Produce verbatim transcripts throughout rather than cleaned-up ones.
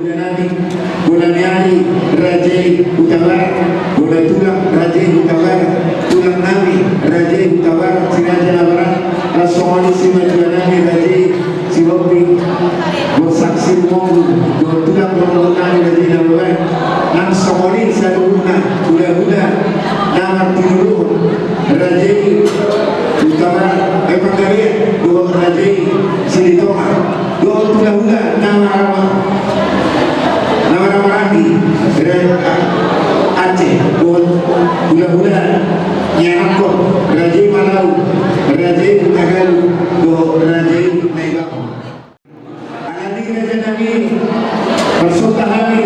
Nami, bona ni ari, raja i Hutabarat, bona tulang, raja i Hutabarat, tulang nami, raja i Hutabarat, si raja na barat, laos songon i si matua nami, raja i Sihombing, Borsak Sirumonggu, dohot tulang, dohot nami, raja i Nababan, nang songon i saluhutna, hula-hula na martinuluhon, raja i Hutabarat, eh, Panggabean, dohot raja i Silitonga. Dohot hula-hula na marama, na marhahamaranggi, Raja Aceh, dohot hula-hula na ianakhon, raja i Malau, raja i Hutagaluh, dohot raja i Naibaho. Alani i raja nami, marsogot hami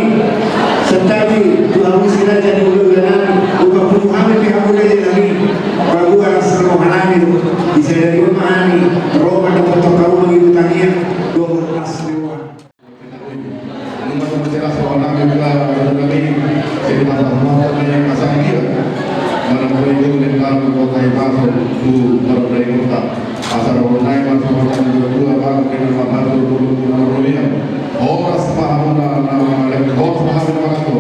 santabi tu hamu si raja ni hula-hula nami, hupapungu hami pe hamu raja nami, paboa las ni roha nami do, disadari on ma hami ro mandapothon hamu mangihut tangiang dohot las ni roha. Nunga tung jelas roha nami, ula roha nami, jadi masa masa nami kasang dia. Mana boleh itu dengan kamu kota Ipaso tu baru dari kota. Asal roha nami masuk kota dua dua baru dengan mata tu dulu dulu dia. Horas pahamuna nama lek horas pahamuna tu.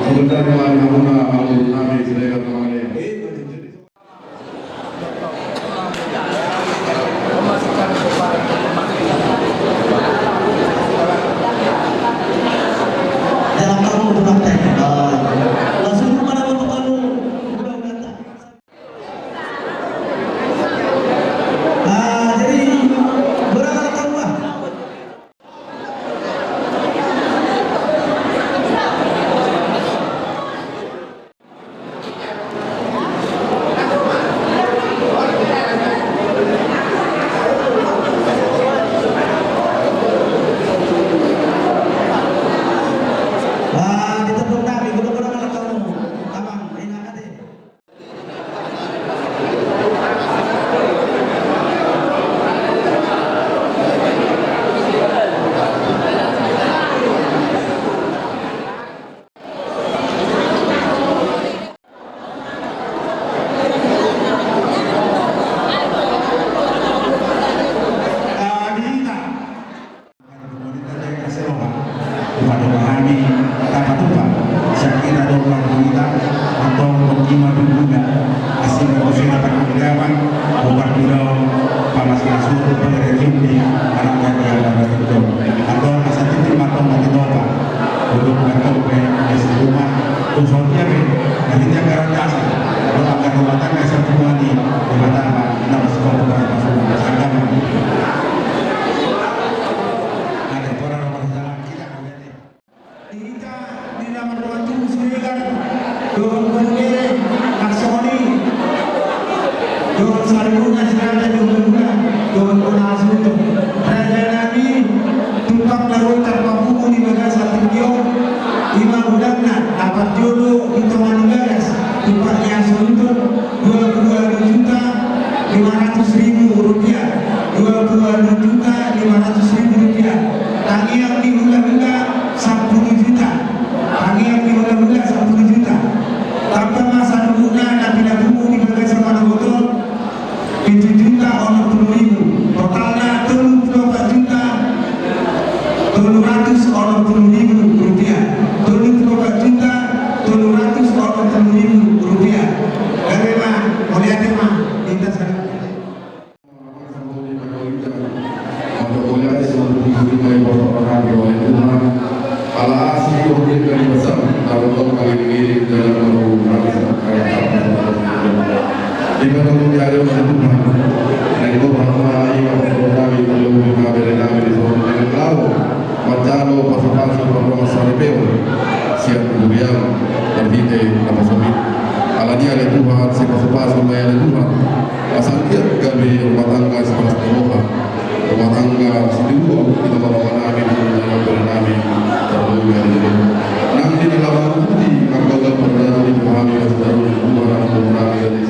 Sebentar mani hamuna hamu nami Siregar Mangalea. Upa dopa hami, tapatupa, sian hita dohot parhompulan, antong tongtong ma tubuda, asing na bosena parhanggapan, upa tudaon, pamasnasuhon, upa rejium di, anak gari anak gari. Antong asa tintin ma tong na tinopa. Untuk bertobat dari rumah, khususnya di, dari Jakarta, untuk agar rumah tangga satu ini, rumah tangga, nama sekolah, rumah tangga, agama. Ada orang rumah tangga, kita akan lihat. Hita di nama Tuhan Tuhan Siregar, dohot Bangkere, Laksoni, dohot saluhutna si raja ni hula-hula, dohot bona hasuhuton. Raja nami, tumpak na ro tarpapungu di bagasan tingki on, i ma godangna, na parjolo di tonga ni bagas, tumpak ni hasuhuton, dua puluh dua juta lima ratus ribu rupiah, dua puluh dua juta lima ratus ribu rupiah. Tangiang ni hula-hula, sampulu juta. Tangiang ni hula-hula, sampulu juta. Tamba ma saluhutna na pinapungu di bagasan manogot on, pitu juta onom pulu ribu. Totalna tolu pulu opat juta tolu ratus onom pulu ribu rupiah. Tolu pulu opat juta tolu ratus onom pulu ribu rupiah. Gabe ma, mauliate ma, inta saluhutna. Manjalo pasu-pasu pardongan saripeon sian huriaM marhite naposomit. Alani i ale Tuhan, sipasu-pasu ma i ale Tuhan. Asa anggiat gabe rumah tangga sipalas ni roha, rumah tangga sitiruon di tongtong nami, di tongtong nami, nang di na laho marhite angka ulaon pardalanan ni roha nami, pardalanan ni roha nami, nami, nami, nami, nami,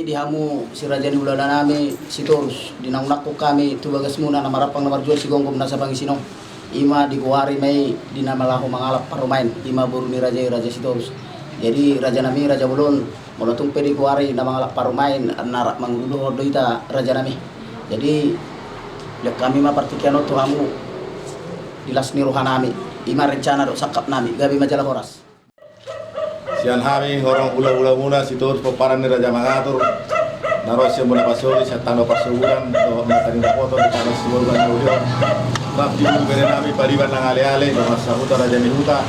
Di hamu si raja ni hulahula nami Sitorus, di na unangkon hami tu bagasmuna na marampang na marjual sigomgom na sapangisina on, i ma digoari ma i di na laho mangalap parumaen, i ma boru ni raja i, Raja Sitorus. Jadi raja nami, raja bolon, molo tung pe digoari na mangalap parumaen, na rap mangududuhon do hita, raja nami. Jadi, liat hami ma partingkian on tu hamu di las ni roha nami, i ma rencana dohot sangkap nami, gabe ma jala horas. Sian hami horong hulahulamuna Sitorus pomparan ni Raja Mangatur, na ro sian bona pasogit, sian tano parsoburan dohot na tading dapoton di tano siboruan na uli on. Rap di bere nami Pariban na aleale, dongan sahuta, raja ni huta.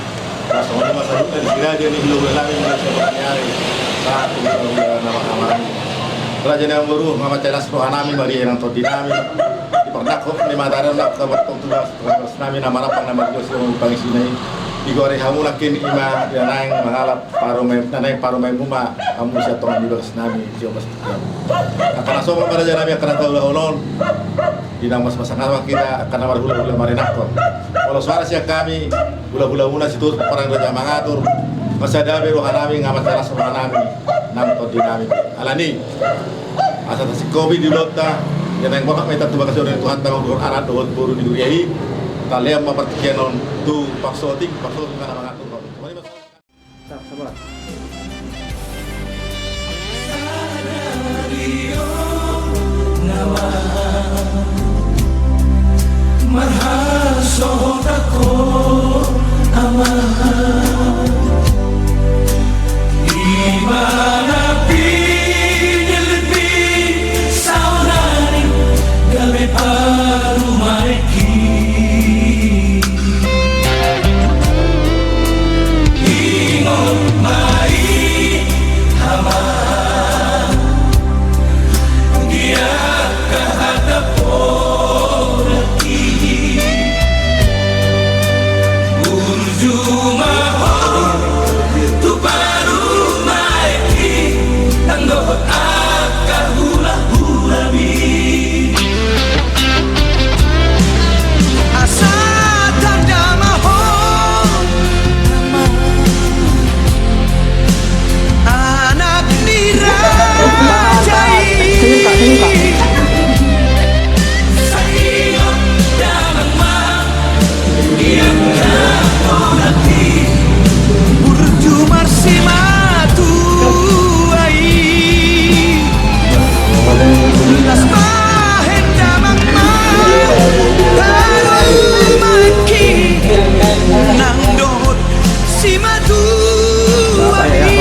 Rap songon i ma saluhutna di si raja ni hulahula nami, mulai sian bona ni ari sahat tu hulahula na marhamaranggi. Raja ni amangboru, nga mansai las roha nami, maria nang tondi nami. Di parnangkok ni matahari on, na tabertong tugas, tugas nami na marampang na marjual sigomgom pangisina i. Digoari hamu nangkin i ma di na naeng mangalap parumaen, na naeng parumaenmu ma hamu sian tonga ni bagas nami, sian bagas. Angka na songon ma raja nami, angka na taulahon on. Di na masmasan nami hita, angka na marhulahula marinangkon. Molo so ada sian hami hulahulamuna Sitorus pomparan ni Raja Mangatur, nga sada be roha nami, nga mansai las roha nami, nang tondi nami. Alani, asa tasingkopi di ulaonta, ia naeng borhat ma hita tu bagas ni roha ni Tuhanta, manguduhon anak dohot boru ni huria i. Talehon ma partingkian on tu parsotik, parsotik na mangatur. Sabar, sabar. Marhasohotan ho, Ama. Di mana pinillit saonari gabe parumaenki. Ingot ma i, Ama, di angka hata pola i. Burju ma ho tu parumaenki, nang dohot angka hulahulami. Asa tanda ma ho, anak ni raja i. Sai ingot damang ma. Burju marsimatua i. Las bahen damang ma parumaenki, nang dohot simatua i.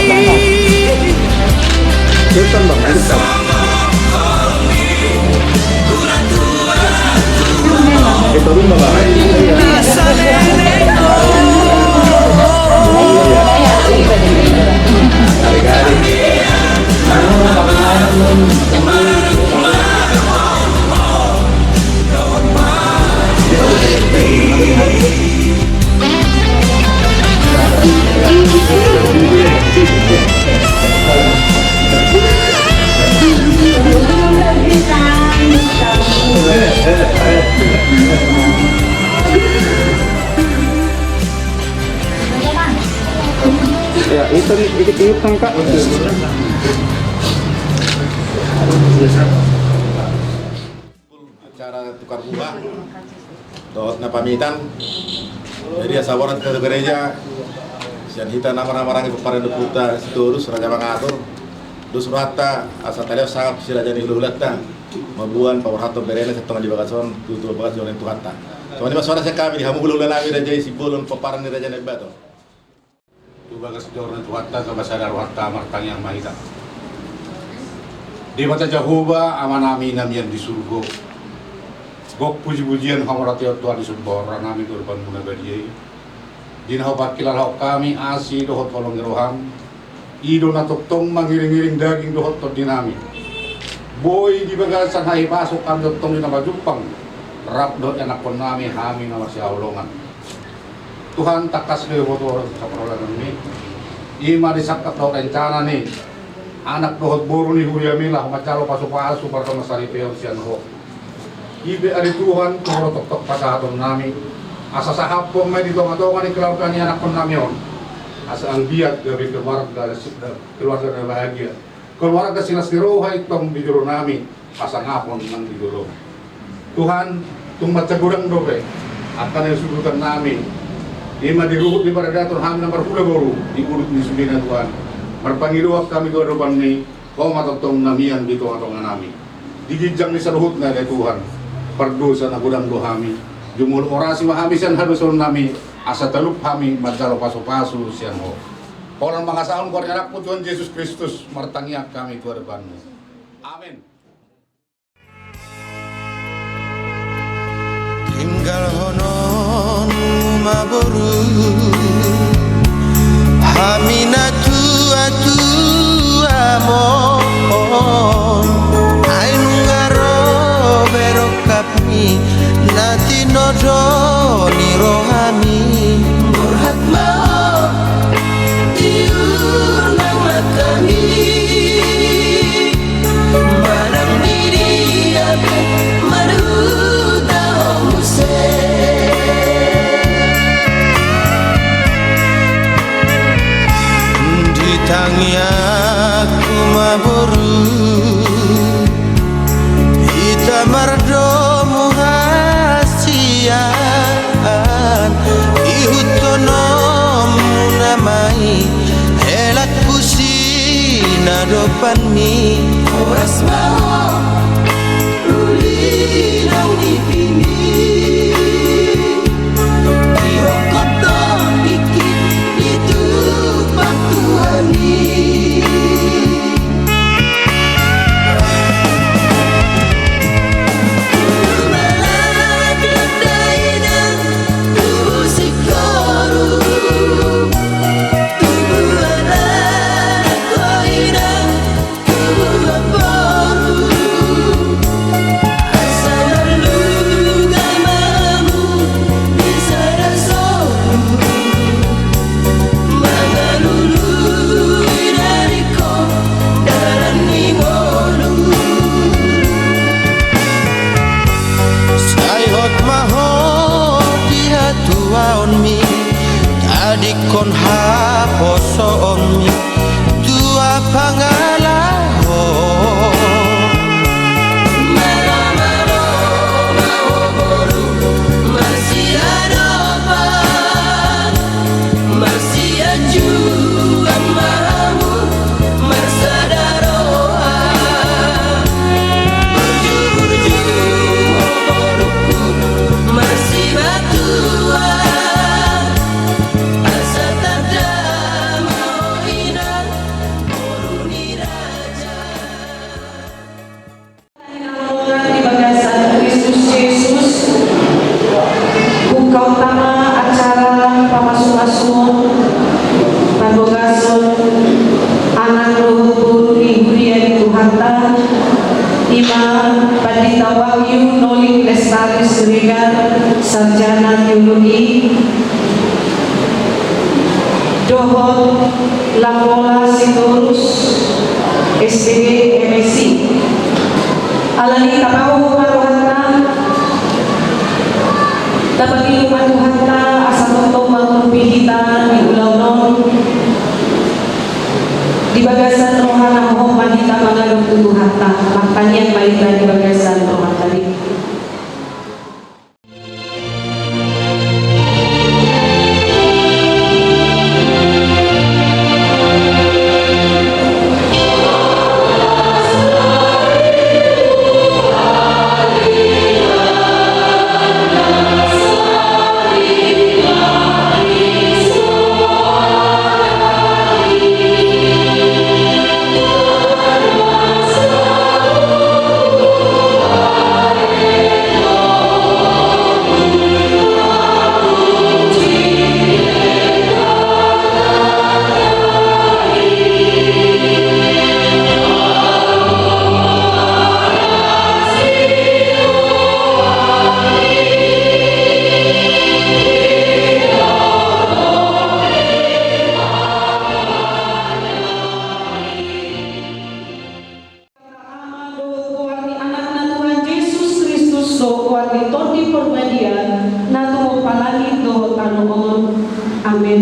Ya, itu dikit-dikit kan, Kak. Acara tukar buah dohot na pamitan. Jadi asa borat hita tu gareja, sian hita na marhamaranggi pomparan ni ompunta Sitorus Raja Mangatur, dos rohanta asa talehon sangap si raja ni hulahulanta, mamboan paborhathon berena sian tonga ni bagas on tu, tu bagas ni roha ni Tuhanta. Songon i ma sada sian hami di hamu hulahula nami raja i Simbolon pomparan ni Raja Naimbaton. Tu bagas joro ni Tuhanta, gabe sada rohanta, martangiang ma hita. Debata Jahowa, Amanami na mian di surgo, gok pujipujian hamu rateon tu atas ni sorga, Amanami, tu adopanmuna badia i. Di na hupangkilalahon hami asi dohot holong ni roham, i do na tongtong mangiringiring daging dohot tondinami. Boi di bagasan hahipason hami tongtong di na majumpang rap dohot ianakkonnami hami na marsihaholongan. Tuhan, tangkas do iboto haporlanami, i ma di sangkap dohot rencana ni anak dohot boru ni huriami laho manjalo pasupasu pardomuan saripeon sian Ho. I pe ale Tuhan, tu Ho do tongtong pasahatonnami, asa sahaphon ma i di tongatonga ni keluarga ni anakkonnami on, asa anggiat gabe keluarga, keluarga na bahagia. Keluarga silas ni roha i tong di jolo nami, pasangapon nang di jolo. Tuhan, tung mansai godang dope angka na nisurutan nami. Ima di ruhut ni paradaton hami na marhula boru di udut ni sudena Tuhan. Marpangidoan hami tu adopanmi, Ho ma tongtong na mian di tongatonga nami. Di ginjang ni saluhutna ale Tuhan, pardosa na godang do hami. Jumolo orasi ma hami sian hadosaon nami, asa talup hami manjalo pasupasu sian Ho. Holan mangasahon goar ni Anakmu Tuhan Jesus Kristus, martangiang hami tu adopanmu. Amen. Tinggalhononmu ma boru hami na tuatuamon, ai nunga ro be rongkapmi na tinodo ni rohami. Borhat ma ho, tiur nang ma hami. Manang di dia pe marhuta ho muse. Di tangiangku ma boru, hita mardomu hasian, ihuthononmuna ma i helatku sinadopanmi. Horas ma ho, uli nang nipimi, dihophop do tingki ni tumpak Tuhan i. Sai hot ma ho di hatuaonmi, tadingkon haposoonmi, tua pangalaho. Marsiadopan, marsianjuan ma hamu, marsada roha. Burju-burju ho borungku, marsibatuan. Asa tanda ma ho inang, boru ni raja. Di bagasan Kristus Jesus, buka utama acara pamasu-masuon, pambogason anak dohot boru ni huria ni Tuhanta, ima Pandita Wahyu Nolik Lestari Siregar, sarjana teologi, dohot Lambola Sitorus, S P D, M Si. Alani i tapaboa ma rohanta, tapangido ma Tuhanta asa tongtong mangurupi hita di ulaon on. Di bagasan roha na hohom ma hita mangadop tu Tuhanta, martangiang ma hita di bagasan rohanta i. Ama dohot goar ni Anakna Tuhan Jesus Kristus dohot goar ni Tondi Porbadia na tumompa langit dohot tano on. Amen.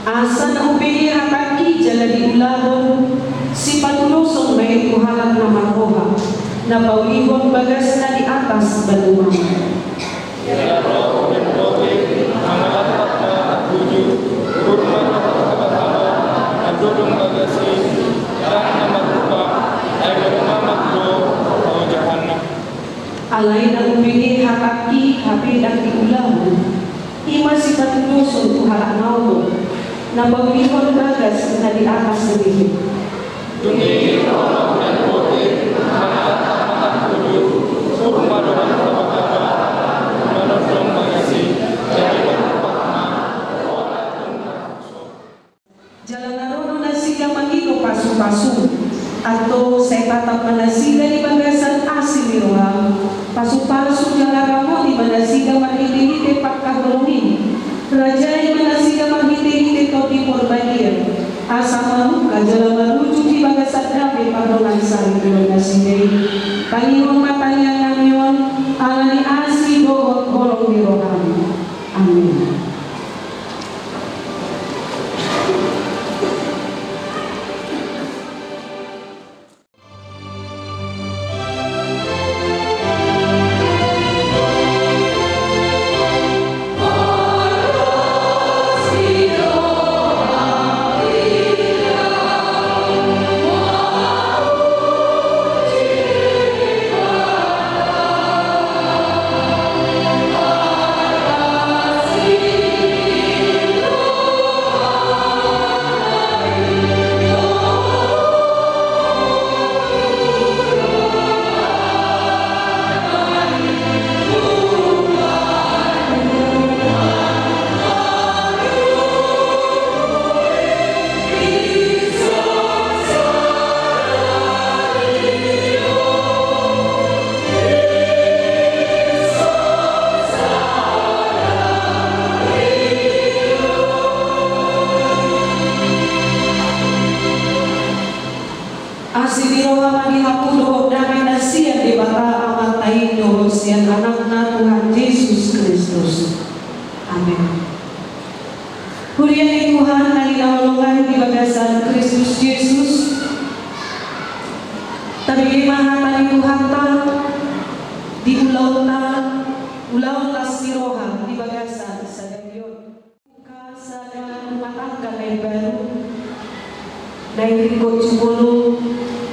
Asa na umbege hatangki jala diulahon, si Patudoson ma i tu halak na marroha, na paulihon bagasna di atas batu mama. Alai na umbege hatangki hape ndang diulahon, i ma sipatudoson tu halak na omo, na paulihon bagas na di atas sandiri. Jala na ro do nasida mangido pasupasu. Antong sai patap ma nasida di bagasan asi ni roham. Pasupasu jala ramoti ma nasida marhitehite pangkaholongi. Rajai ma nasida marhitehite Tondi Porbadia. Asa mamuka jala maruju di bagasan dame pardongansaripeon nasida i. Tangihon ma tangiangnami on, ala ni asi dohot holong ni roham. Amin. Asi ni roha ma di hamu dohot dame na sian Debata Amanta i dohot sian Anakna Tuhan Jesus Kristus. Amin. Huria ni Tuhan na hinaholongan di bagasan Kristus Jesus, tabege ma hata ni Tuhanta di ulaonta, ulaon las ni roha di bagasan sadari on. Buka sada rumah tangga na imbaru, na ingkon jumolo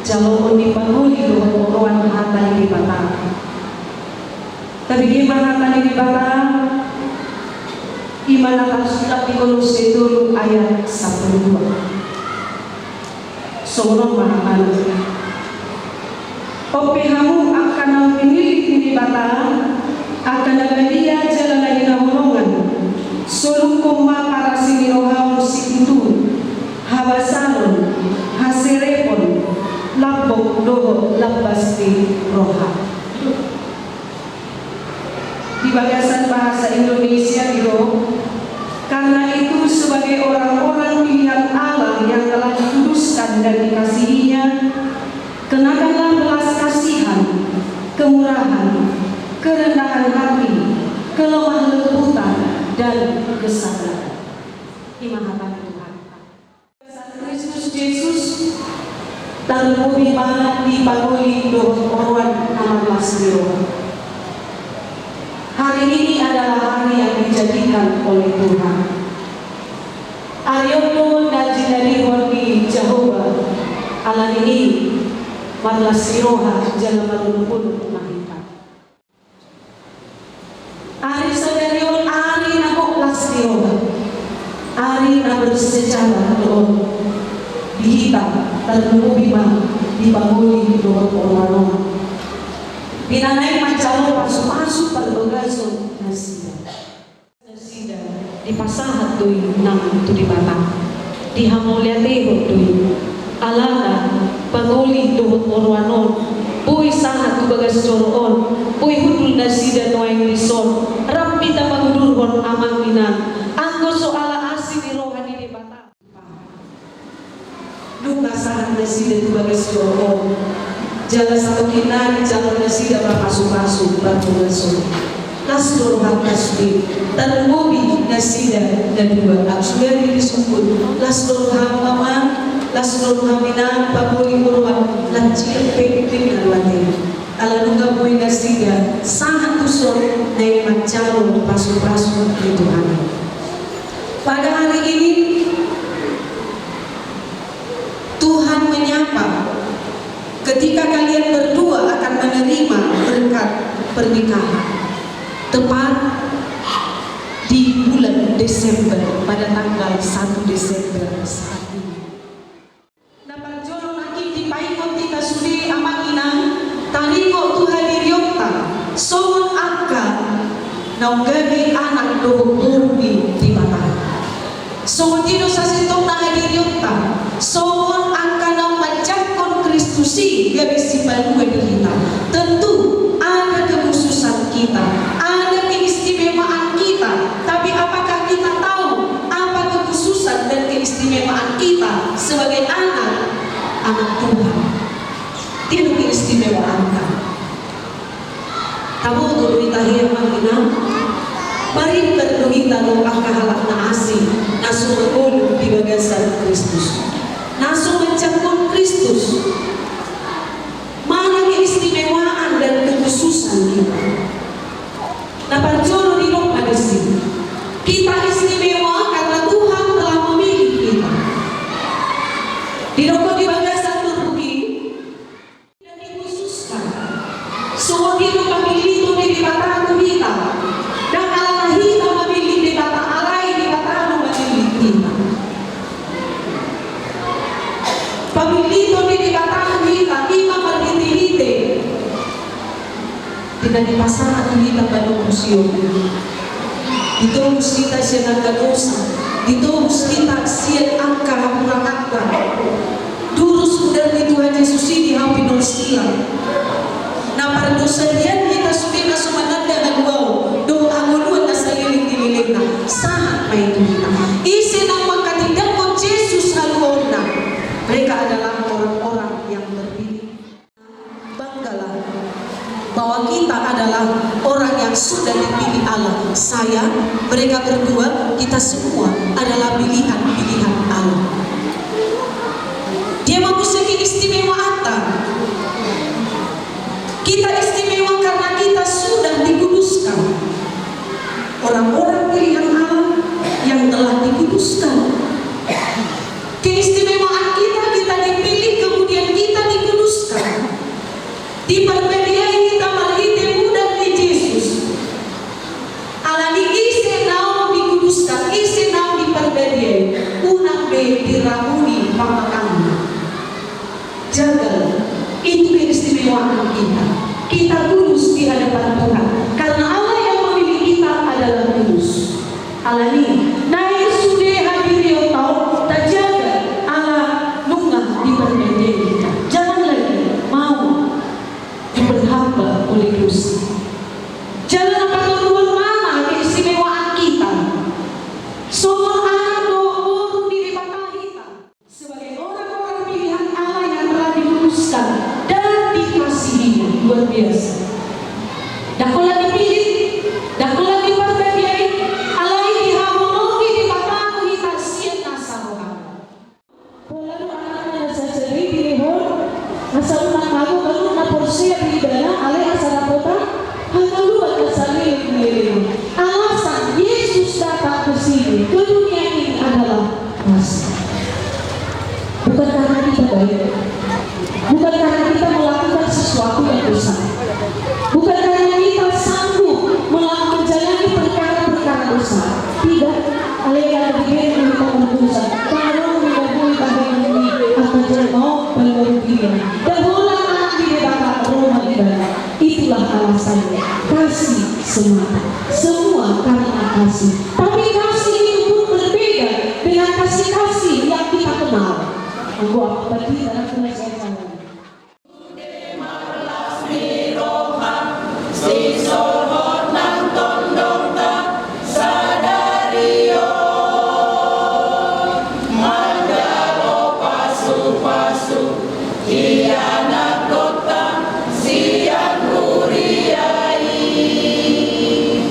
jaloon ni pangoli dohot oroan hata ni Debata. Tabege ma hata ni Debata, i ma na tarsurat di Kolose tolu ayat sampulu dua. Songon on ma hata. Onpe hamu angka na pinillit ni Debata, angka na badia jala na hinaholongan, solukkon ma parasi ni rohaon situtu, habasanon, haserepon, lambok dohot lambas ni roha. Di bagasan bahasa Indonesia, Bro. Karena itu, sebagai orang-orang pilihan Allah yang telah dikuduskan dan dikasihi-Nya, kenakanlah belas kasihan, kemurahan, kerendahan hati, kelemah lembutan, dan kesabaran. I ma hata ni Tuhan. Kristus Jesus, tarlumobi ma di pangoli dohot oroan na marlas ni roha. Hari ini adalah hari yang dijadikan oleh Tuhan. Ari on do na jinadihon ni Jahowa, alani i marlas ni roha jala marunuk-unuk ma hita. Ari sadari on ari na gok las ni roha, ari na bersejarah do on di hita, tarlumobi ma di pangoli dohot oroan on. Di na naeng manjalo pasupasu parbagason nasida. Nasida dipasahat do i nang tu Debata. Dihangoluhon do i. Alana, pangoli dohot oroan on, boi sahat tu bagas joro on, boi hundul nasida nuaeng dison, rap hita mangudurhon amang inang, anggo so ala asi ni roha ni Debata. Dung na sahat nasida tu bagas joro on, jala satongkin nari jalo nasida marpasupasu parbagason. Las do rohanta sude, tarlumobi nasida na dua, anak sugari disungkun, las do roham amang. Las do roham inang, paboa roham, lansia pe pinggan mate. Ala nunga boi nasida sahat tuson naeng manjalo pasupasu ni Tuhan. Pada hari ini Tuhan menyapa ketika kalian berdua akan menerima berkat pernikahan. Tepat di bulan Desember, pada tanggal satu Desember saat ini. Na parjolo nangkin dipaingot hita sude amang inang, taringot tu hadirionta songon angka naung gabe anak dohot boru ni Debata. Songon dia do sasintongna hadirionta, songon angka naung manjangkon Kristus i gabe sipalua di hita. Tentu ada kekhususan kita, ada keistimewaan kita, tapi apakah kita tahu apa kekhususan dan keistimewaan kita sebagai anak, anak Tuhan? Dia do keistimewaanta. Taboto do hita, he amang inang, marimbar do hita dohot angka halak na asing, na so mangolu di bagasan Kristus, na so manjangkon Kristus. Mana keistimewaan dan kekhususan kita? Na parjolo didok ma disi, kita istimewa karena Tuhan telah memilih kita. Didok di bagasan turpuk i, dan dikhususkan. Songon dia do pamilliton ni Debata tu hita. Ndang alana hita mamillit Debata, alai Debata do mamillit hita. Pamilliton ni Debata tu hita, ima marhitehite di na dipasahat tu hita panomusion. Ditobus hita sian angka dosa, ditobus hita sian angka hahuranganta. Durus mudar ni Tuhan Jesus i di hau pinolsian. Na pardosarian hita sude na so mananda haluaon dohot hangoluan na saleleng ni lelengna, sahat ma i tu hita. Ise naung manghatindanghon Jesus haluaonna? Mereka adalah orang-orang yang terpilih. Banggalah bahwa kita adalah orang yang sudah dipilih Allah. Saya, mereka berdua, kita semua adalah pilihan-pilihan Allah. Dia ma muse keistimewaanta. Kita istimewa karena kita sudah dikuduskan. Orang-orang pilihan Allah yang telah dikuduskan. Keistimewaan kita, kita dipilih, kemudian kita dikuduskan. Diparbadiai hita marhite mudar ni Jesus. Alani ise naung dikuduskan, ise naung diparbadiai, unang be diraguni pamakangna. Jaga itu keistimewaan kita. Kita kudus di hadapan Tuhan karena Allah yang memilih kita adalah kudus. Alani i, naeng sude hadirionta on tajaga ala nunga diparbadiai hita. Jangan lagi mau diperhamba oleh dosa. Jala na parngoluan, mana keistimewaan kita songon anak dohot boru ni Debata hita. Sebagai orang-orang pilihan Allah yang telah dikuduskan dan dikasihi, luar biasa. Ndang holan dipillit, ndang holan diparbadiai, alai dihaholongi Debata tu hita sian nasa rohana. Pola do anakna na sajadi dilehon, asa unang mago ganup na porsea di ibana, alai asa dapotan hangoluan na saleleng ni lelengna. Alasan Yesus datang ke sini, ke dunia ini adalah kasih. Bukan karena kita baik, bukan karena kita melakukan sesuatu yang dosa, bukan karena kita sanggup melakukan, menjalani perkara-perkara dosa. Tidak, alai karena diberi kita perdosa. Baru mendahului bagian ini, akan jadi mau perlu diri. Dan holan anak di Debata, rumah ibadah. Itulah alasannya. Kasih semata. Semua karena kasih. Tapi kasih itu pun berbeda dengan kasih-kasih yang kita kenal. Anggo apa tadi, karena kena saya tahu. Sude marlas ni roha, sisolhot nang tondongta, sadari on manjalo pasupasu, ianakhonta sian huria i.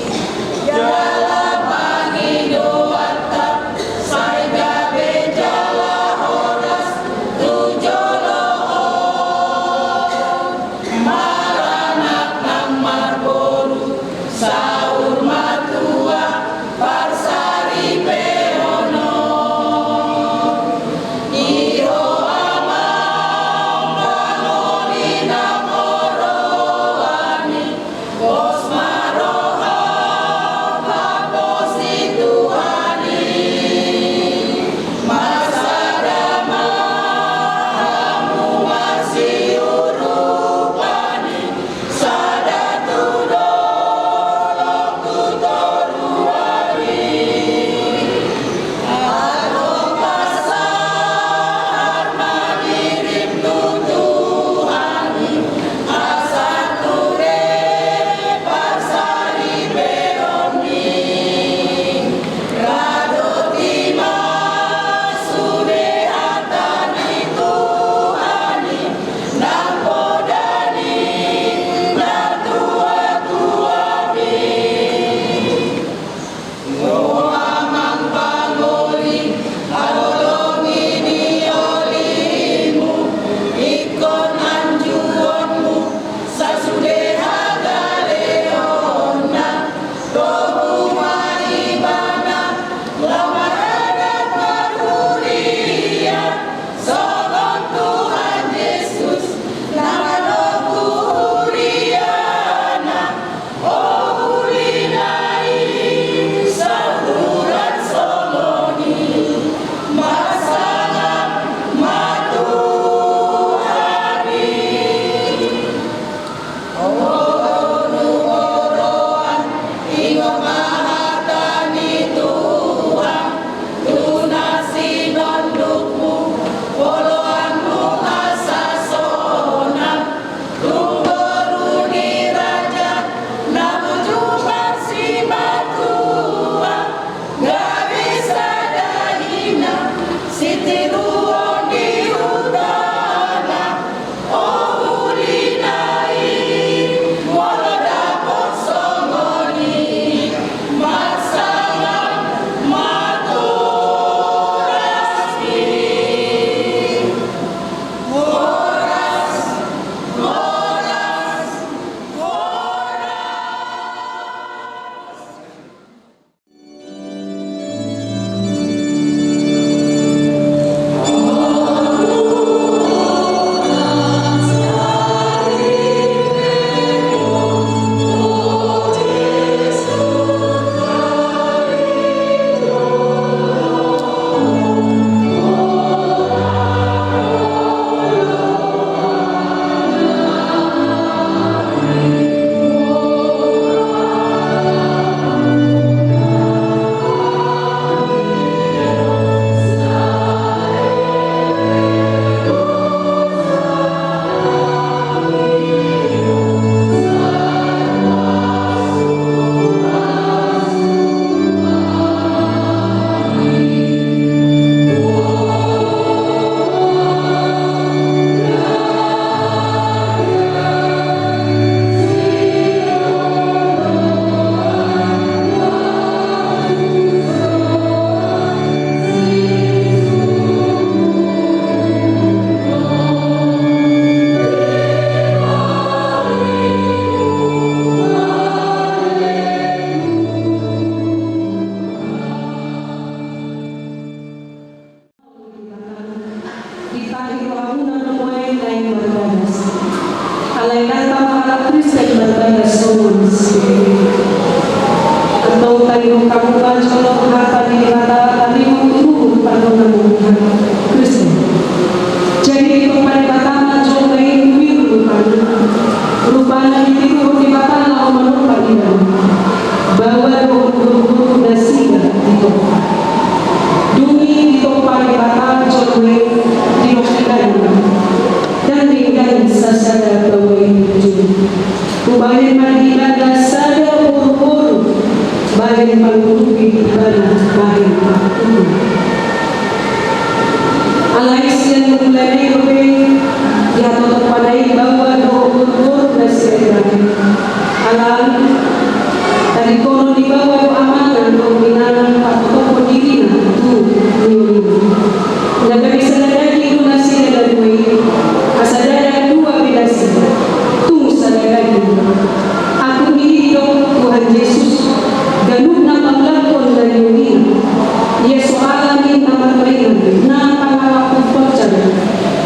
na pangalaku ponjar,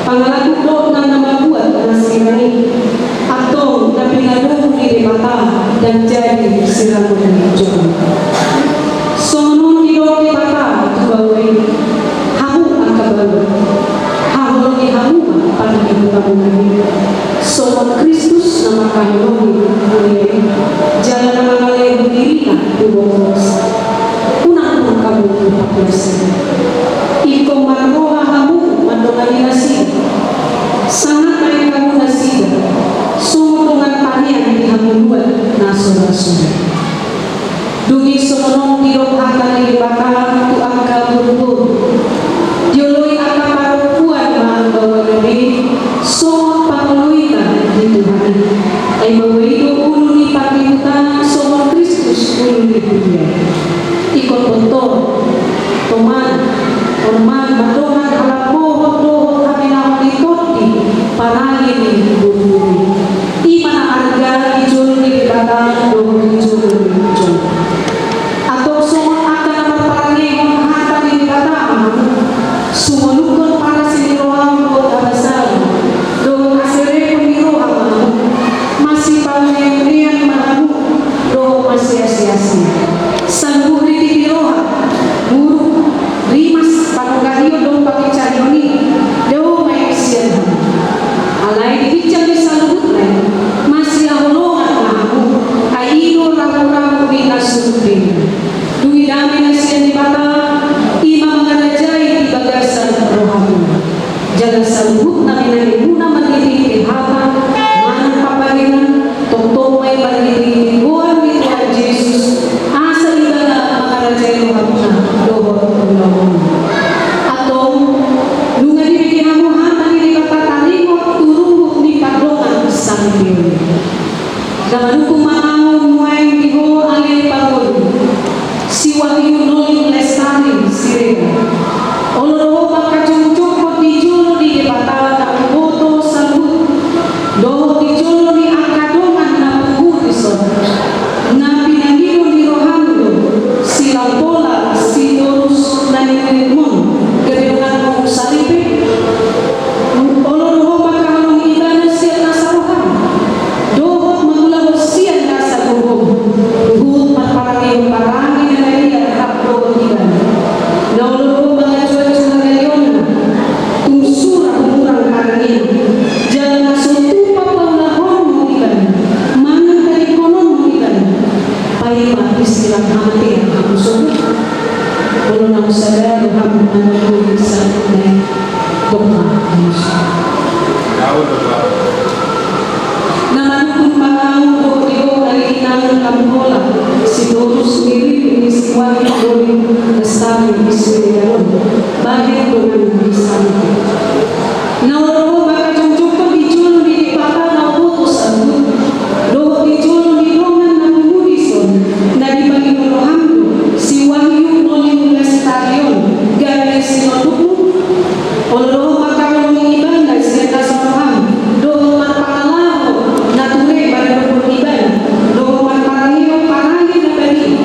pangalaku do na mambuat na sirang i, antong na pinadua ni Debata ndang jadi sirang ni jolma. Songon on didok Debata tu baoa i, hamu angka baoa, haholongi hamu ma pangidoanmuna i. Songon Kristus na mangkaholongi huria i, jala na mangalehon dirina tu botoonsa. Unang mur hamu tu pangalaoan. Ingkon marroha hamu mandongani nasida. Sangap ma i hamu nasida, songon dongan panean di hamu na so ra sogot. Dung i songon on didok hata ni Debata tu angka boruboru. Dioloi angka parompuan ma baoana be songon pangoloina di Tuhan i. Ai baoa i do ulu ni parnihutaan songon Kristus ulu ni huria i. Ingkon boto, toman, onom ma, mandongan halambohon dohot haminahon ni tondi parangin ni boruboru i. I ma na arga di jolo ni Debata dohot di jolo ni jolma. Antong songon angka na marparangehon hata ni Debata ma hamu, sumolukhon parasi ni roham dohot habasaon dohot haserepon ni roha ma hamu, masipauneunean ma hamu dohot masiasiasi. Saluhut ritik ni roha, muruk, rimas, panungkalion dohot panginsarion i, dao ma i sian hamu. Alai di ginjang ni saluhutna i, masihaholongan ma hamu, ai i do ramuramu di na sundut. Dung i dame na sian Debata, i ma mangarajai di bagasan rohamuna. Jala saluhutna binangunmuna marhitehite hata manang pambahenan, tongtong ma i marhitehite goar ni Tuhan Jesus, asa Ibana mangarajai rohamuna dohot ulaonmuna. Antong, nunga dibege hamu hata ni Debata taringot tu ruhut ni pardongansaripeon i. Na manungkun ma ahu nuaeng di ho ale pangoli, si Wahyu Noli Lestari Siregar. Olo do ho mangkajongjonghon di jolo ni Debata na umboto saluhut, dohot di jolo ni angka dongan na pungu dison, na pinangido ni roham do si Lampola Sitorus na nilehonmon gabe donganmu saripe. Olo do ho mangkaholongi ibana sian nasa roham dohot mangulahon sian nasa gogo, huhut marparangehon parange na badia rap dohot ibana. Na olo do ho mangajuaju hagaleonna, tung sura humurang parange, jala na so tupa paulahonmu ibana manang tadingkononmu ibana, paima disirang hamatean hamu sogot. Olo naung sada roham manungkun saluhutna i. Dok ma, Yesus. Na manungkun ma ahu dohot di ho ale inang Lampola Sitorus, nilehon ni si Wahyu Noli Lestari Siregar on, bahen donganmu saripe. Na olo do ho mangkajongjonghon di jolo ni Debata na umboto saluhut, dohot di jolo ni dongan na pungu dison, na dipangido roham do si Wahyu Noli Lestari on gabe sinondukmu. Olo do ho mangkaholongi ibana sian nasa roham dohot marpangalaho na ture maradophon ibana, dohot marparangehon parange na badia,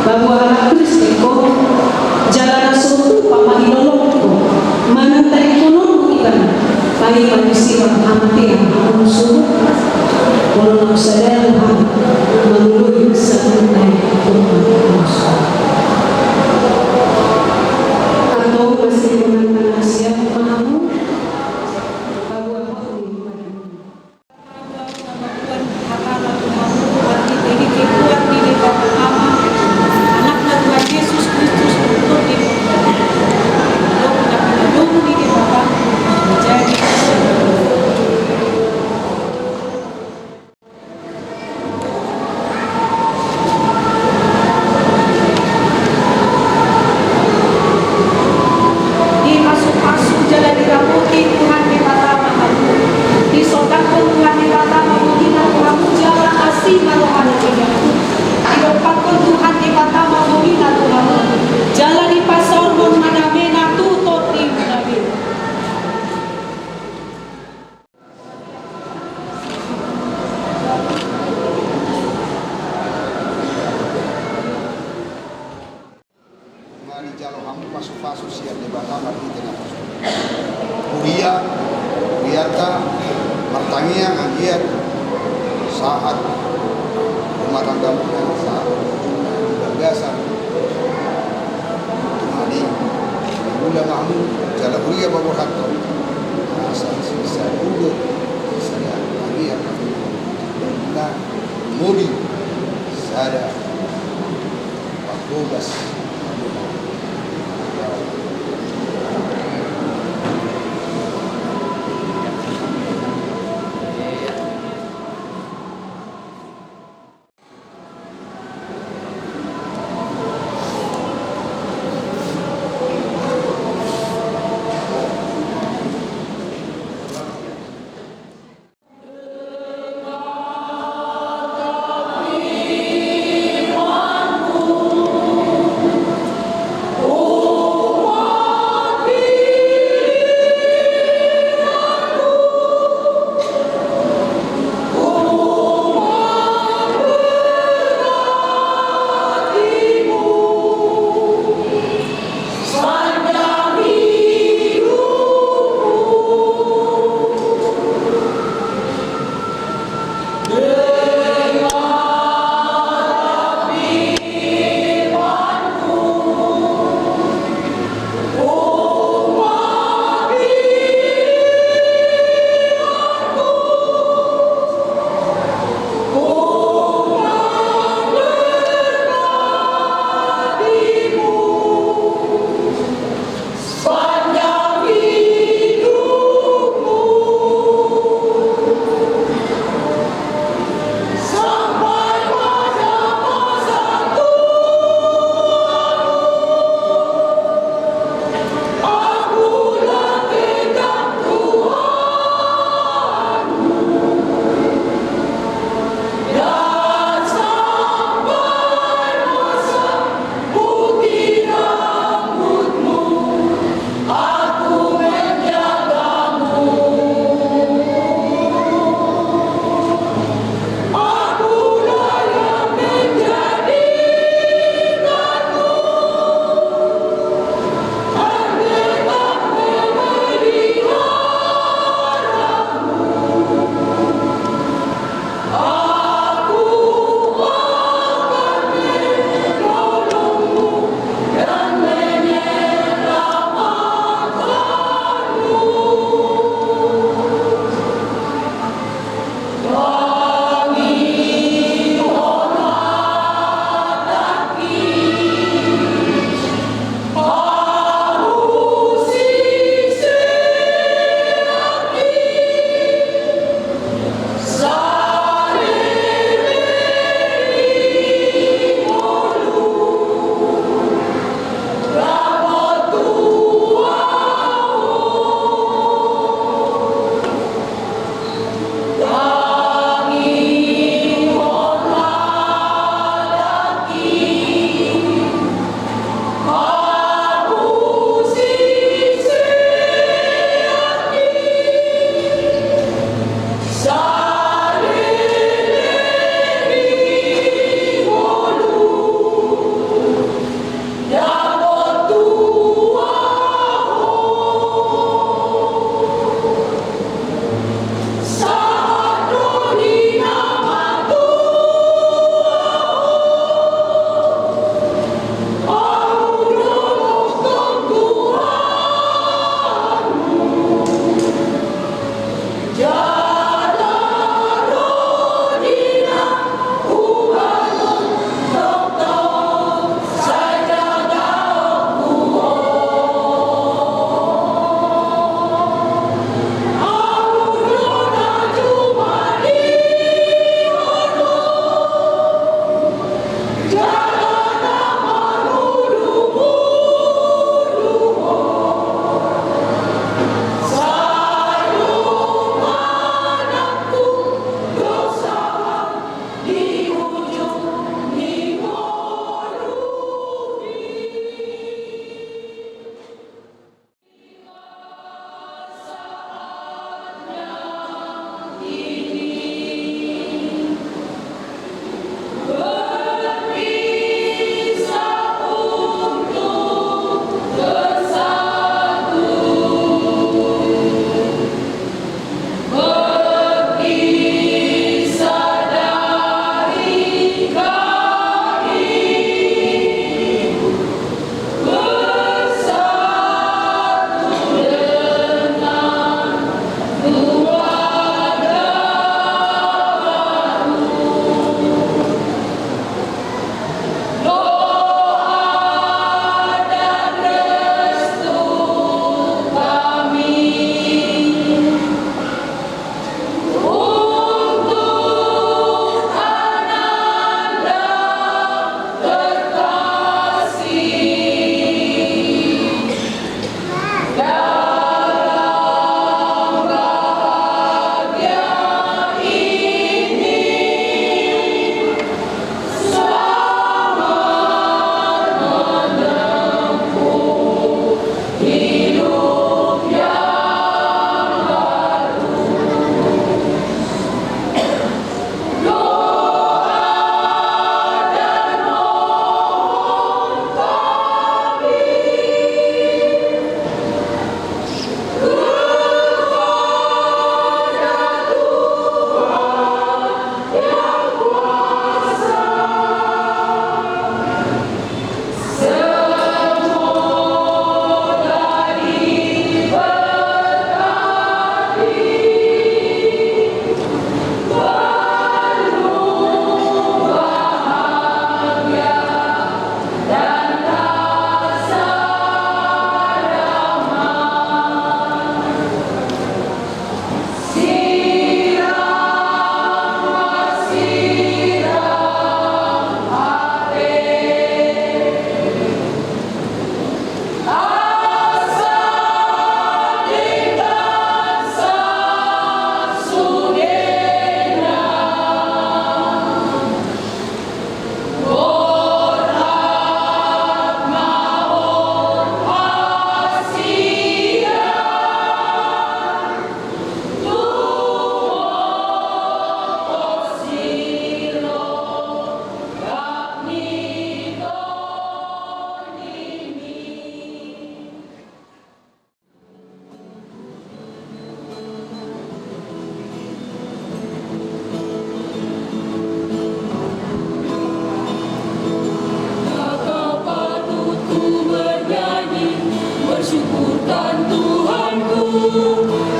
paboa halak Kristen ho, jala na so tupa mangilolongkon manang tadingkononmu ibana, paima disirang hamatean hamu sogot. Olo naung sada roham mangulahon saluhutna i. Antong masipauneunean ma hamu. Pasupasu sian Debata marhite na pasu. Huria, hurianta martangiang anggiat sahat rumah tanggamuna, sahat di bagasan tumani mula mahmu jala huria ma borhathon. Asa sisa udo sada tangiang na muli sada parbobas.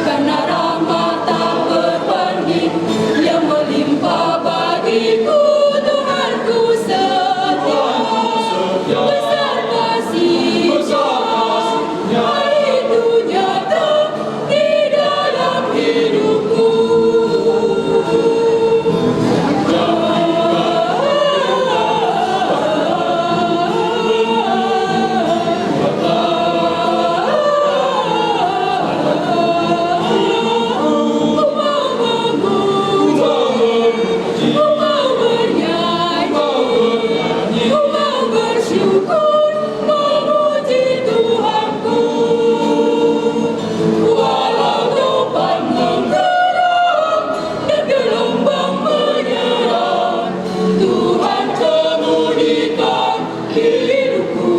Karena rahmat tak berbanding yang melimpah bagiku, Tuhanku setia. Besar kasih-Nya, itu nyata di dalam hidupku. Memuji Tuhanku, walau topan menggeram dan gelombang menyerang, Tuhan kemudikan hidupku.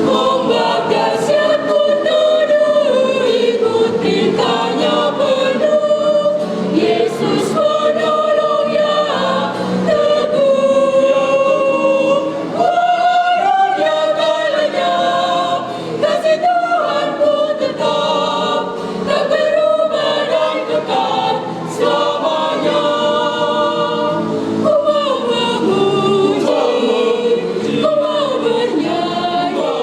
Ombak dahsyat pun tunduk ikut perintah-Nya penuh. Yesus penolong yang teguh. Walau dunia tak lenyap, kasih Tuhanku tetap, tak berubah dan kekal selamanya. Ku mau memuji, ku mau bernyanyi,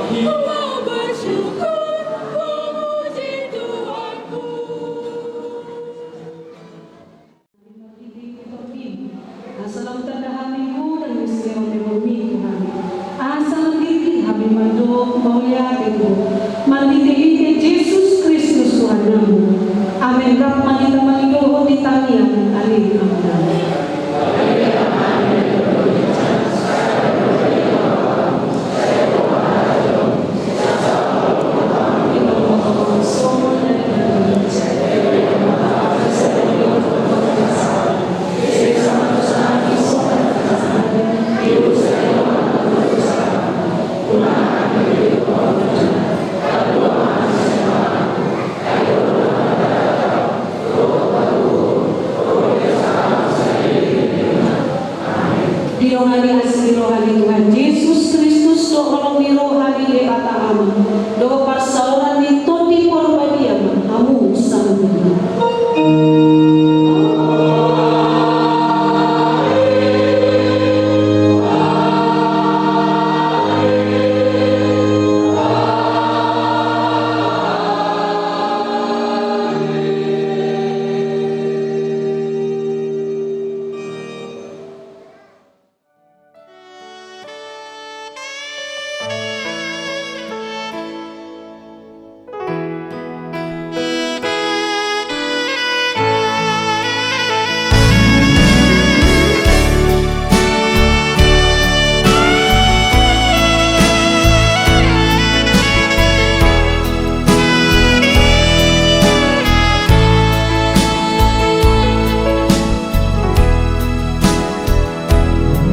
ku mau bersyukur, memuji Tuhanku. Asa lam tanda hami godang muse on di horong-Mu, Tuhan. Asa lam diri hami mandok mauliate tu Ho, marhite-hite Jesus Kristus Tuhannami. Amen. Rap ma hita mangido hot di tangiang ale amang. Didongani asi ni roha ni Tuhan Jesus Kristus dohot holong ni roha ni Debata Ama dohot parsaoran ni Tondi Porbadia ma hamu saluhutna.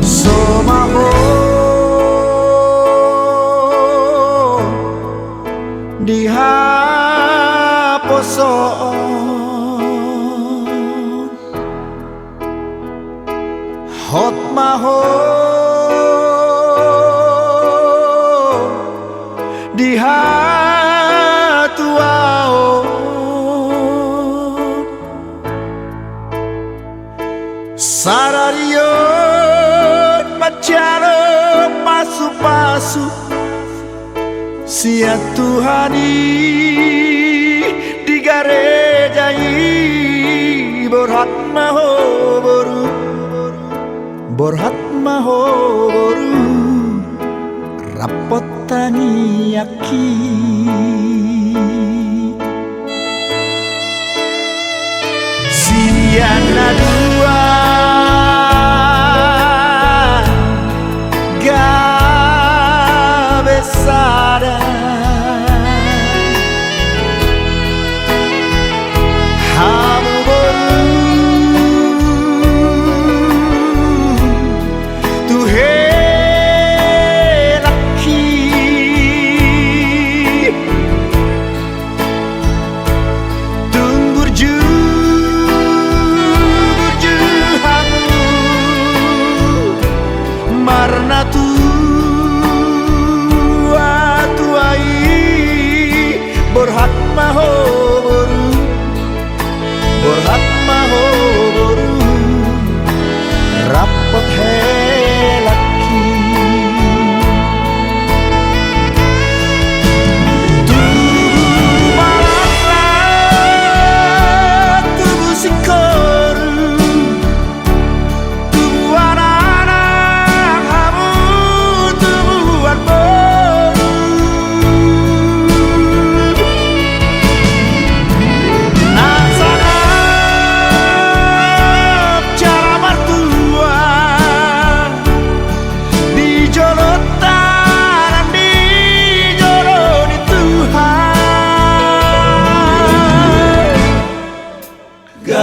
So ma ho di haposoon, hot ma ho di hatuaon. Sadari on manjalo pasupasu sian Tuhan i di gareja i. Borhat ma ho boru, borhat ma ho boru, rap hot tangiangki. Sian na dua gabe sada. Hamu boru tu helangki. Tung burju, burju hamu marnatua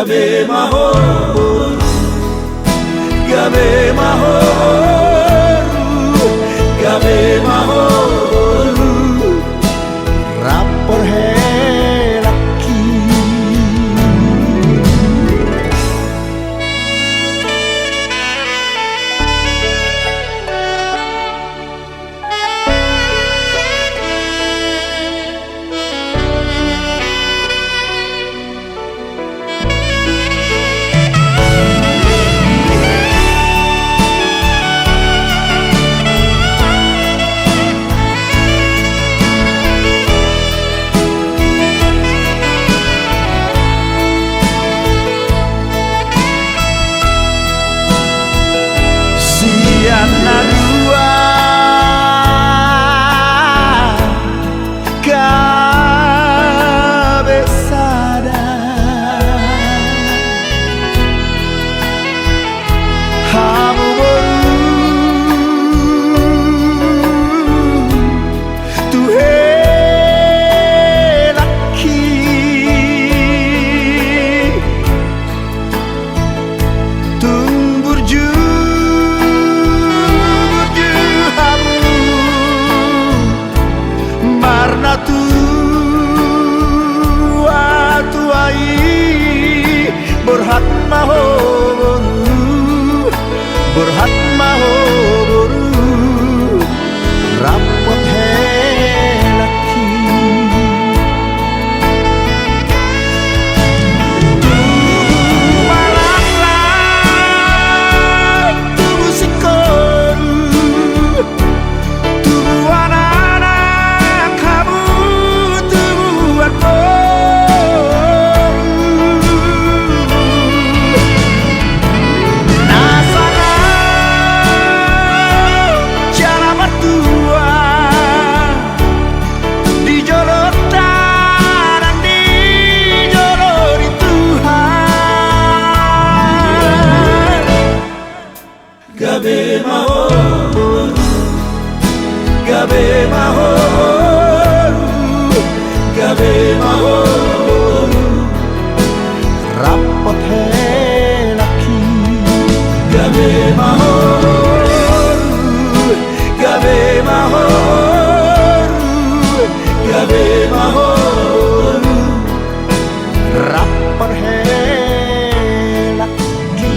Gabe ma ho boru, gabe ma ho boru, gabe ma ho boru. Rap porhelangki. Sian na dua gabe sada. Hamu boru tu helangki. Tung burju, burju hamu marnatua-tua i. Borhat ma ho boru, borhat ma ho boru. Rap porhelangki. Tubu ma laklak, tubu singkoru, tubuan anak hamu, tubuan boru. Na sangap jala martua di jolo tangan, di jolo ni Tuhan. Gabe ma ho boru, gabe ma ho boru, gabe ma ho boru. Rap porhelangki. Gabe ma ho boru, gabe ma ho boru, gabe ma ho boru. Rap porhelangki.